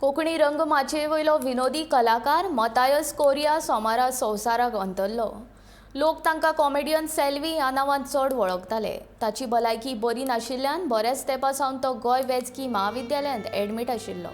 कोंकणी रंगमाचये वयलो विनोदी कलाकार मतायस कोरिया सोमारा संवसाराक अंतरलो. लोक तांकां कॉमेडियन सेल्वी ह्या नांवान चड वळखताले. ताची भलायकी बरी नाशिल्ल्यान बऱ्याच तेंपा सावन तो गोंय वैजकी म्हाविद्यालयांत एडमीट आशिल्लो.